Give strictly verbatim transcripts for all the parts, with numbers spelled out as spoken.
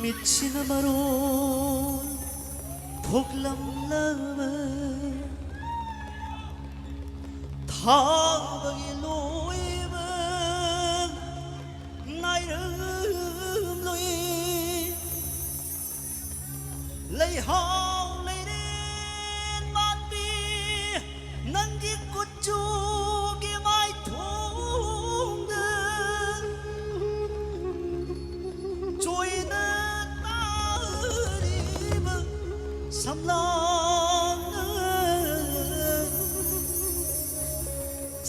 ꯃꯤꯠꯁꯤꯅ ꯃꯔꯣꯜ ꯊꯣꯛꯂꯝꯂꯕ ꯊꯥꯕꯒꯤ ꯂꯣꯏꯕ ꯅꯥꯏꯔꯝꯂꯣꯏ꯫ ꯂꯩꯍꯥꯎ ꯂꯩꯔꯦꯟ ꯃꯥꯟꯕꯤ ꯅꯪꯒꯤ ꯀꯨꯆꯨꯒꯤ ꯃꯥꯏꯊꯣꯡꯗ ꯆꯣꯏꯅ ꯇꯥꯔꯤꯕ ꯁꯝꯂꯥꯡꯅ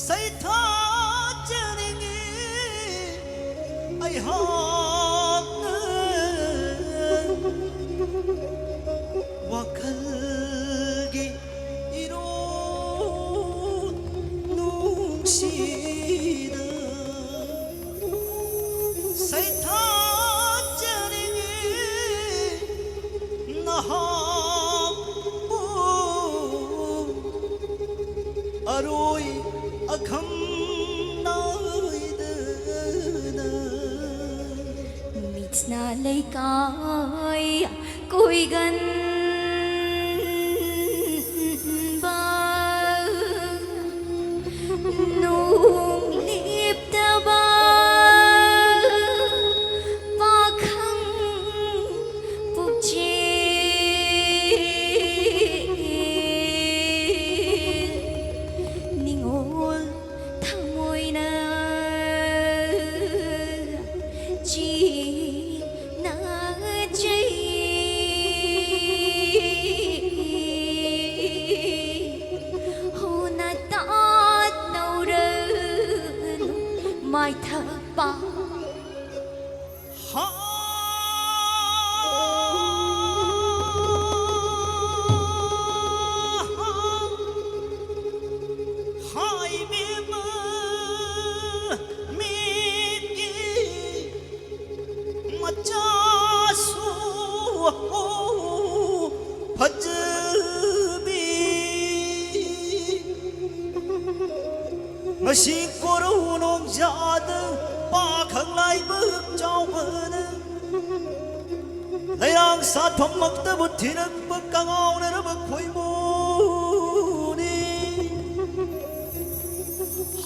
ꯁꯩꯊꯥꯖꯅꯤꯡꯉꯤ ꯑꯩꯍꯥꯛꯅ ꯋꯥꯈꯜꯒꯤ ꯏꯔꯣꯟ ꯅꯨꯡꯁꯤꯗ ꯁꯩꯊꯥꯖꯅꯤꯡꯉꯤ ꯅꯍꯥꯛꯄꯨ ꯑꯔꯣꯏ ꯑꯈꯝ ꯅꯥꯏꯗꯅ꯫ ꯃꯤꯠꯁꯅ ꯂꯩꯀꯥꯏ ꯀꯣꯏꯒꯟꯕ ꯅꯣꯡ ꯂꯦꯞꯇꯕ ꯄꯥꯈꯪ ꯄꯨꯛꯆꯦꯜ ꯅꯤꯉꯣꯜ ꯊꯃꯣꯏꯅ ꯆꯦꯟꯅꯖꯩ꯫ ꯍꯨꯅ ꯇꯥꯠꯅꯧꯔꯅꯨ ꯃꯥꯏꯊꯛꯄ꯫ ꯍꯥ ꯍꯥ ꯏꯕꯦꯝꯃ ꯃꯤꯠꯀꯤ ꯃꯆꯥꯁꯨ ꯐꯖꯕꯤ꯫ ꯉꯁꯤ ꯀꯣꯔꯧ ꯅꯣꯡꯖꯥꯗ ꯄꯥꯈꯪ ꯂꯥꯏꯕꯛ ꯆꯥꯎꯕꯅ ꯁꯥꯠꯐꯝꯃꯛꯇꯕꯨ ꯊꯤꯔꯛꯄ ꯀꯉꯥꯎꯅꯔꯕ ꯈꯣꯏꯃꯨꯅꯤ꯫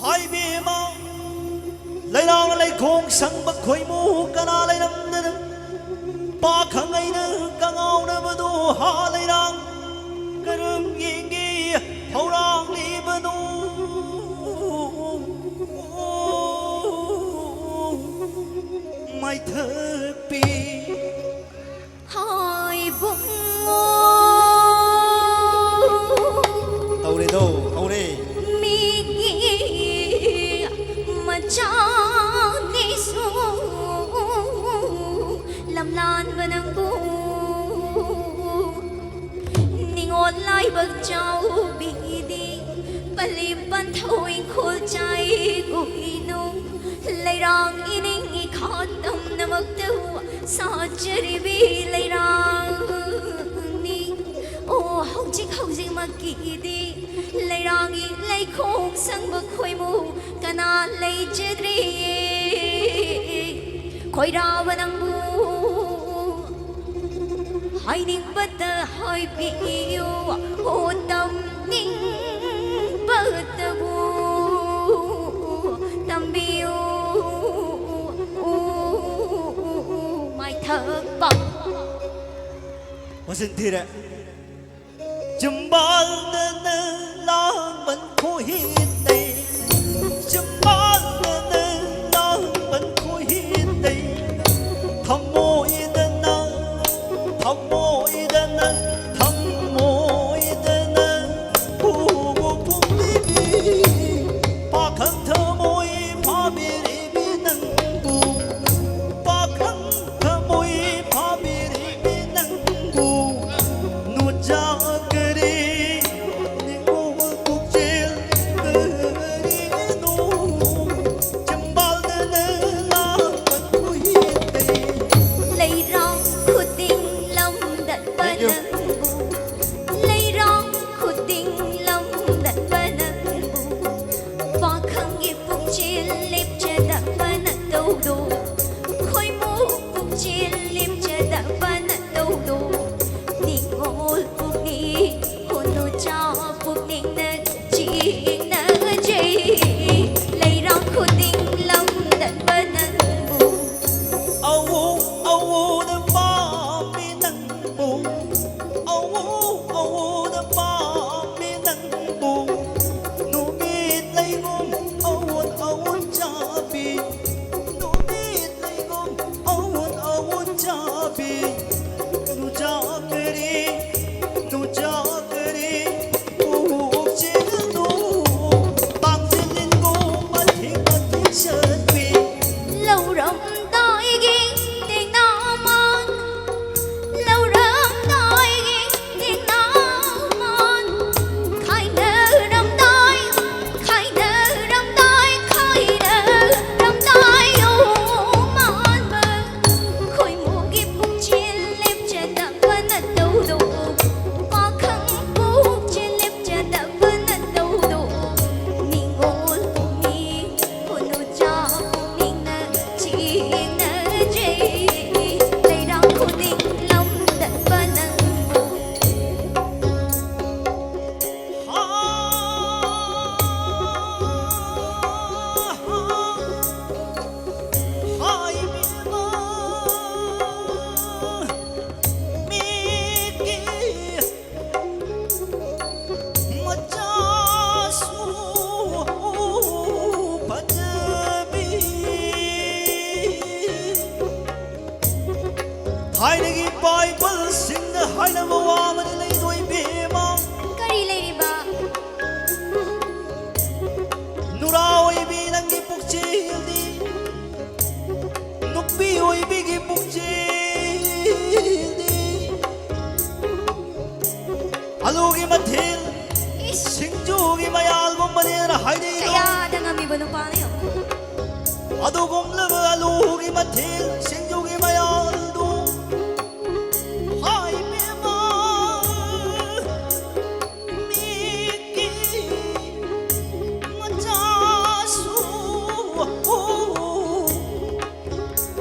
ꯍꯥꯏꯕꯦꯝꯃ, ꯂꯩꯔꯥꯡ ꯂꯩꯈꯣꯡ ꯁꯪꯕ ꯈꯣꯏꯃꯨ ꯀꯅꯥ ꯂꯩꯔꯝꯗꯅ ꯄꯥꯈꯪ ꯑꯩꯅ ꯀꯉꯥꯎꯅꯕꯗꯨ ꯍꯥ ꯂꯩꯔꯥꯡ ꯀꯔꯝ ꯌꯦꯡꯒꯦ ꯍꯧꯔꯥꯡꯂꯤꯕꯅꯣ ꯃꯥꯏꯊꯛꯄꯤ꯫ ꯍꯥꯏ ꯕꯨꯡꯉꯣ꯫ ꯇꯧꯔꯦꯗꯣ, ꯍꯧꯔꯦ꯫ ꯃꯤꯒꯤ ꯃꯆꯥꯅꯤꯁꯨ ꯂꯝꯂꯥꯟꯕ ꯅꯪꯕꯨ ꯅꯤꯉꯣꯜ ꯂꯥꯏꯕꯛ ꯆꯥꯎꯕꯤꯗꯤ ꯄꯜꯂꯤ ꯄꯟꯊꯧ ꯏꯪꯈꯣꯜ ꯆꯥꯏ ꯀꯨꯏꯅꯨ ꯂꯩꯔꯥꯡ ꯏꯅꯤꯡ ꯏꯈꯥ ꯇꯝꯅꯃꯛꯇꯕꯨ ꯁꯥꯠꯆꯔꯤꯕꯤ ꯂꯩꯔꯥꯡꯅꯤ꯫ ꯑꯣ ꯍꯧꯖꯤꯛ ꯍꯧꯖꯤꯛꯃꯛꯀꯤꯗꯤ ꯂꯩꯔꯥꯡꯒꯤ ꯂꯩꯈꯣꯡ ꯁꯪꯕ ꯈꯣꯏꯃꯨ ꯀꯅꯥ ꯂꯩꯖꯗ꯭ꯔꯤꯌꯦ꯫ ꯈꯣꯏꯔꯥꯕ ꯅꯪꯕꯨ ꯍꯥꯏꯅꯤꯡꯕꯇ ꯍꯥꯏꯕꯤꯌꯨ꯫ ꯑꯣ ꯇꯝꯅꯤꯡꯕꯇꯕꯨ ꯇꯝꯕꯤꯌꯨ꯫ ꯃꯥꯏꯊꯛꯄ ꯃꯁꯤꯟ ꯊꯤꯔꯦ꯫ ꯆꯤꯝꯕꯥꯜꯗꯅ ꯂꯥꯡꯕꯟ ꯈꯣꯏꯍꯤꯠꯇꯩ, ꯆꯤꯝꯕꯥꯜꯗꯅ ꯂꯥꯡꯕꯟ ꯈꯣꯏꯍꯤꯠꯇꯩ, ꯊꯃꯣꯏꯗꯅ, ꯊꯃꯣꯏꯗꯅ, ꯊꯃꯣꯏꯗꯅ ꯄꯨꯕ ꯄꯨꯝꯂꯤꯕꯤ, ꯄꯥꯈꯪ ꯊꯃꯣꯏ ꯐꯥꯕꯤꯔꯤꯕꯤ ꯅꯪꯕꯨ, ꯄꯥꯈꯪ ꯊꯃꯣꯏ ꯐꯥꯕꯤꯔꯤꯕꯤ ꯅꯪꯕꯨ ꯅꯨꯆꯥ ꯀꯔꯤ ꯅꯤꯉꯣꯜ ꯄꯨꯛꯆꯦꯜ ꯀꯔꯤꯅꯣ? ꯆꯤꯝꯕꯥꯜꯗꯅ ꯂꯥꯡꯕ ꯈꯣꯏꯍꯤꯠꯇꯩ, ꯆꯥꯕꯤ ꯅꯨꯆꯥ ꯀꯔꯤ, ꯅꯨꯆꯥ ꯀꯔꯤ, ꯄꯨꯛꯆꯦꯜꯗꯨ ꯇꯥꯡꯁꯤꯜꯂꯤꯟꯒꯣ ꯃꯊꯤ ꯃꯊꯤ ꯆꯠꯄꯤ꯫ ꯂꯧꯔꯝꯗꯥꯏꯒꯤ ꯇꯦꯡꯅꯥ ꯃꯥꯟ, ꯂꯧꯔꯝꯗꯥꯏꯒꯤ ꯇꯦꯡꯅꯥ ꯃꯥꯟ, ꯈꯥꯏꯅꯔꯝꯗꯥꯏ, ꯈꯥꯏꯅꯔꯝꯗꯥꯏ, ꯈꯥꯏꯅꯔꯝꯗꯥꯏ ꯌꯣ ꯃꯥꯟꯕ꯫ ꯈꯣꯏꯃꯨꯒꯤ ꯄꯨꯛꯆꯦꯜ ꯂꯦꯞꯆꯗꯕꯅ ꯇꯧꯗꯣ, ꯄꯥꯈꯪ ꯄꯨꯛꯆꯦꯜ ꯂꯦꯞꯆꯗꯕꯅ ꯇꯧꯗꯣ, ꯅꯤꯉꯣꯜ ꯄꯨꯃꯤ ꯄꯨꯅꯨꯆꯥ ꯄꯨꯛꯅꯤꯡꯅ ꯆꯤꯡꯅꯖꯩ, ꯂꯩꯔꯥꯡ ꯈꯨꯗꯤꯡ ꯂꯝꯗꯠꯄ ꯅꯪꯕꯨ꯫ ꯍꯥ, ꯍꯥ, ꯍꯥꯏꯕꯤꯕ ꯃꯤꯒꯤ ꯃꯆꯥꯁꯨ ꯐꯖꯕꯤ꯫ ꯊꯥꯏꯅꯒꯤ ꯏꯄꯥ ꯏꯄꯨꯁꯤꯡꯅ ꯍꯥꯏꯅꯕ ꯋꯥ ꯑꯃꯗꯤ ꯂꯩꯗꯣ ꯏꯕꯦꯝꯃ꯫ ꯀꯔꯤ ꯂꯩꯔꯤꯕ? ꯅꯨꯔꯥ ꯑꯣꯏꯕꯤ ꯅꯪꯒꯤ ꯄꯨꯛꯆꯦꯜꯗꯤ, ꯅꯨꯄꯤ ꯑꯣꯏꯕꯤꯒꯤ ꯄꯨꯛꯆꯦꯜꯗꯤ ꯑꯂꯨꯒꯤ ꯃꯊꯦꯜ, ꯏꯁ! ꯁꯤꯡꯖꯨꯒꯤ ꯃꯌꯥꯜꯒꯨꯝꯕꯅꯦꯅ ꯍꯥꯏꯅꯩꯗꯣ꯫ ꯀꯌꯥꯗ ꯉꯝꯃꯤꯕ ꯅꯨꯄꯥꯅꯣ ꯌꯦꯡꯉꯣ꯫ ꯑꯗꯨꯒꯨꯝꯂꯕ ꯑꯂꯨꯒꯤ ꯃꯊꯦꯜ, ꯁꯤꯡꯖꯨꯒꯤ ꯃꯌꯥꯜꯗꯨ, ꯍꯥꯏ ꯏꯕꯦꯝꯃ, ꯃꯤꯒꯤ ꯃꯆꯥꯁꯨ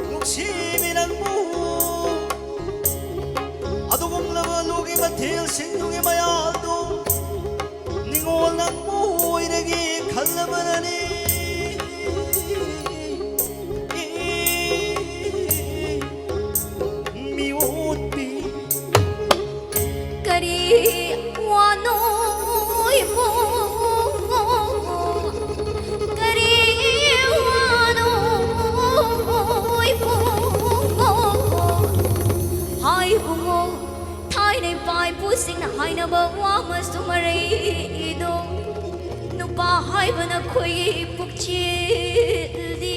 ꯅꯨꯡꯁꯤꯕꯤ ꯅꯪꯕꯨ꯫ ꯑꯗꯨꯒꯨꯝꯂꯕ ꯑꯂꯨꯒꯤ ꯃꯊꯦꯜꯁꯤꯡꯗꯨꯒꯤ ꯃꯌꯥꯗꯨ ꯅꯤꯡꯉꯣꯜ ꯅꯪꯕꯨ ꯑꯣꯏꯔꯒꯦ ꯈꯜꯂꯕꯅꯅꯤ꯫ ꯃꯤꯑꯣꯠꯄꯤ꯫ ꯀꯔꯤ ꯋꯥꯅꯣ ꯏꯕꯨꯡꯉꯣ? ꯀꯔꯤ ꯋꯥꯅꯣ ꯏꯕꯨꯡꯉꯣ? ꯏꯄꯥ ꯏꯄꯨꯁꯤꯡꯅ ꯍꯥꯏꯅꯕ ꯋꯥ ꯑꯃꯁꯨ ꯃꯔꯩꯗꯣ, ꯅꯨꯄꯥ ꯍꯥꯏꯕ ꯅꯈꯣꯏꯒꯤ ꯄꯨꯛꯆꯦꯜꯗꯤ,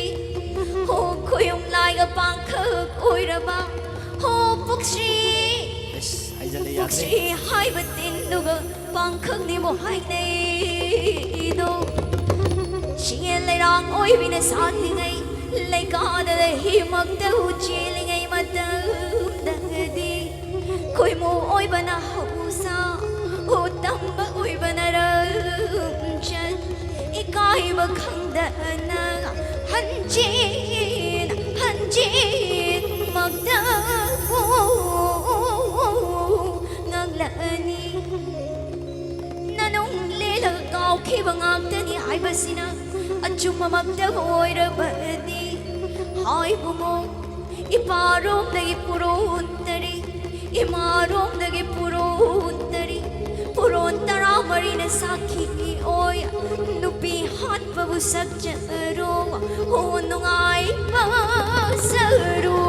ꯍꯣ, ꯈꯣꯌꯨꯝ ꯂꯥꯏꯒ ꯄꯥꯡꯈꯛ ꯑꯣꯏꯔꯕ, ꯍꯣ, ꯄꯨꯛꯁꯤ, ꯑꯁ, ꯍꯥꯏꯖꯜꯂꯦ, ꯌꯥꯗ꯭ꯔꯦ꯫ ꯄꯨꯛꯁꯤ ꯍꯥꯏꯕ ꯇꯤꯟꯗꯨꯒ ꯄꯥꯡꯈꯛꯅꯤꯕꯨ ꯍꯥꯏꯅꯩꯗꯣ꯫ ꯆꯤꯡꯌꯦ ꯂꯩꯔꯥꯡ ꯑꯣꯏꯕꯤꯅ ꯁꯥꯠꯂꯤꯉꯩ, ꯂꯩꯀꯥꯗ ꯂꯩꯍꯤꯃꯛꯇ ꯆꯦꯜꯂꯤꯉꯩ ꯃꯇꯝꯗꯗꯤ, ꯈꯣꯏꯃꯨ ꯑꯣꯏꯕꯅ ꯍꯧꯁꯥ, ꯎ ꯇꯝꯕ ꯑꯣꯏꯕꯅ ꯔꯝꯆꯠ, ꯏꯀꯥꯏꯕ ꯈꯪꯗꯅ ꯍꯟꯖꯤꯟ ꯍꯟꯖꯤꯟꯃꯛꯇꯕꯨ ꯉꯥꯡꯂꯛꯑꯅꯤ꯫ ꯅꯅꯨꯡ ꯂꯦꯜꯂꯒ ꯀꯥꯎꯈꯤꯕ ꯉꯥꯛꯇꯅꯤ ꯍꯥꯏꯕꯁꯤꯅ ꯑꯆꯨꯝꯕꯃꯛꯇ ꯑꯣꯏꯔꯕꯅꯤ꯫ ꯍꯥꯏꯕꯨꯃꯣ, ꯏꯄꯥꯔꯣꯝꯗꯒꯤ ꯄꯨꯔꯣꯟ ꯇꯔꯤ, ꯏꯃꯥꯔꯣꯝꯗꯒꯤ ꯄꯨꯔꯣꯟ ꯇꯔꯤ, ꯄꯨꯔꯣꯟ ꯇꯔꯥꯃꯔꯤꯅ ꯁꯥꯈꯤ ꯑꯣꯏ꯫ ꯅꯨꯄꯤ ꯍꯥꯠꯄꯕꯨ ꯁꯛꯆꯔꯣ, ꯍꯣ ꯅꯨꯡꯉꯥꯏꯕ ꯁꯔꯨ,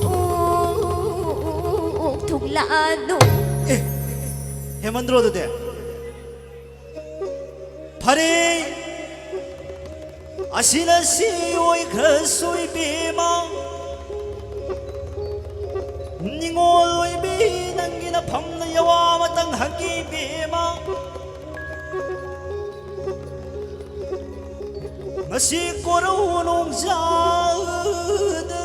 ꯑꯣ, ꯑꯣ, ꯑꯣ, ꯑꯣ, ꯊꯨꯡꯂꯥꯅꯨ꯫ ꯑꯦ, ꯍꯦꯃꯟꯗ꯭ꯔꯣ ꯑꯗꯨꯗꯤ? ꯐꯔꯦ, ꯑꯁꯤꯅ ꯁꯤ ꯑꯣꯏꯈ꯭ꯔꯁꯨ ꯏꯕꯦꯝꯃ, ꯅꯤꯡꯉꯣꯜ ꯑꯣꯏꯕꯤ ꯅꯪꯒꯤ ꯅꯐꯝꯅ ꯌꯋꯥ ꯑꯃꯇꯪ ꯍꯪꯒꯤ ꯏꯕꯦꯝꯃ꯫ ꯃꯁꯤ ꯀꯣꯔꯧ ꯅꯣꯡꯖꯥꯗ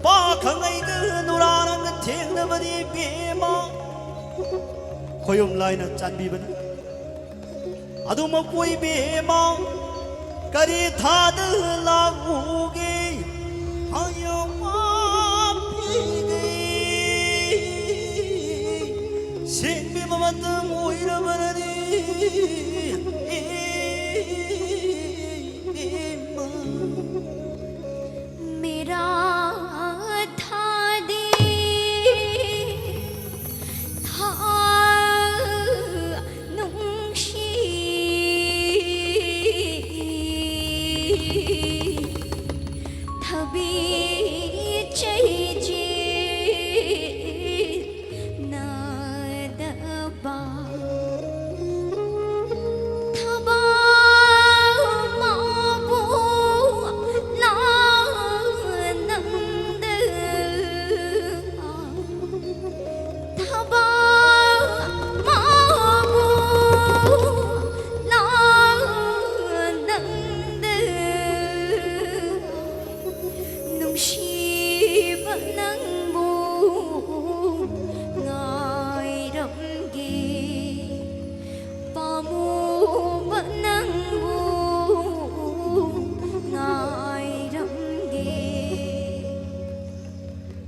ꯄꯥꯈꯪ ꯑꯩꯒ ꯅꯨꯔꯥ ꯅꯪꯒ ꯊꯦꯡꯅꯕꯅꯤ ꯏꯕꯦꯝꯃ꯫ ꯈꯣꯌꯨꯝ ꯂꯥꯏꯅ ꯆꯥꯟꯕꯤꯕꯅꯤ꯫ ꯑꯗꯨꯃꯛꯄꯨ ꯏꯕꯦꯝꯃ ꯀꯔꯤ ꯊꯥꯗ ꯂꯥꯛꯎꯒꯦ? ꯍꯥꯏꯌꯣ ꯃꯥ ꯄꯤꯒꯦ꯫ ꯁꯦꯡꯕꯤꯕ ꯃꯇꯝ ꯑꯣꯏꯔꯕꯅꯤ ꯏꯃꯥ꯫ ꯃꯦꯔꯥ ꯊꯥꯗꯤ ꯊꯥ ꯅꯨꯡꯁꯤ ꯊꯕꯤ ꯆꯩꯖꯦ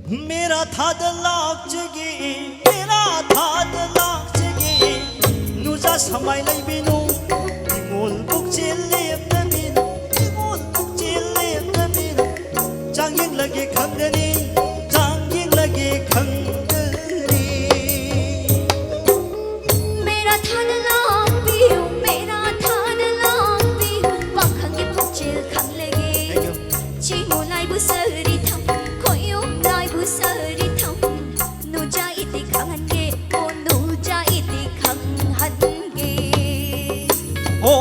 ꯃꯦꯔꯥ ꯊꯥꯗ ꯂꯥꯛꯆꯒꯦ, ꯃꯦꯔꯥ ꯊꯥꯗ ꯂꯥꯛꯆꯒꯦ, ꯅꯨꯖꯥ ꯁꯃꯥꯏ ꯂꯩꯕꯤꯅꯨ, ꯅꯤꯉꯣꯜ ꯄꯨꯛꯆꯦꯜ ꯂꯦꯞꯇꯕꯤꯅꯨ, ꯅꯤꯉꯣꯜ ꯄꯨꯛꯆꯦꯜ ꯂꯦꯞꯇꯕꯤꯅꯨ, ꯆꯥꯡ ꯌꯦꯡꯂꯒꯦ ꯈꯪꯒꯅꯤ, ꯆꯥꯡ ꯌꯦꯡꯂꯒꯦ ꯈꯪꯒꯅꯤ꯫ ꯃꯦꯔꯥ ꯊꯥꯗ ꯂꯥꯛꯄꯤꯌꯨ, ꯃꯦꯔꯥ ꯊꯥꯗ ꯂꯥꯛꯄꯤꯌꯨ, ꯄꯥꯈꯪꯒꯤ ꯄꯨꯛꯆꯦꯜ ꯈꯪꯂꯒꯦ꯫ Thank you. ꯆꯤꯡꯉꯨ ꯂꯥꯏꯕꯨ ꯁꯔꯤꯊꯝ, ꯈꯣꯏꯌꯨꯝ ꯂꯥꯏꯕꯨ ꯁꯔꯤꯊꯝ, ꯅꯨꯖꯥ ꯏꯇꯤ ꯈꯪꯍꯟꯒꯦ, ꯑꯣ ꯅꯨꯖꯥ ꯏꯇꯤ ꯈꯪꯍꯟꯒꯦ꯫ ꯍꯣ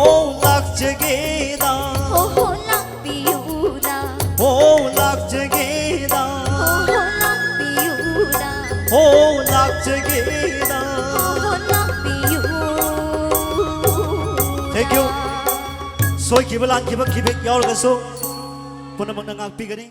ꯂꯥꯛꯆꯒꯦꯗ꯫ ꯍꯣ ꯍꯣ ꯂꯥꯛꯄꯤꯌꯨꯗ꯫ ꯍꯣ ꯂꯥꯛꯆꯒꯦꯗ꯫ ꯍꯣ ꯍꯣ ꯂꯥꯛꯄꯤꯌꯨꯗ꯫ ꯍꯣ ꯂꯥꯛꯆꯒꯦꯗ꯫ ꯍꯣ ꯍꯣ ꯂꯥꯛꯄꯤꯌꯨꯗ꯫ Thank you. ꯁꯣꯏꯈꯤꯕ ꯂꯥꯟꯈꯤꯕ ꯈꯤꯕꯦꯛ ꯌꯥꯎꯔꯒꯁꯨ ꯄꯨꯝꯅꯃꯛꯅ ꯉꯥꯛꯄꯤꯒꯅꯤ꯫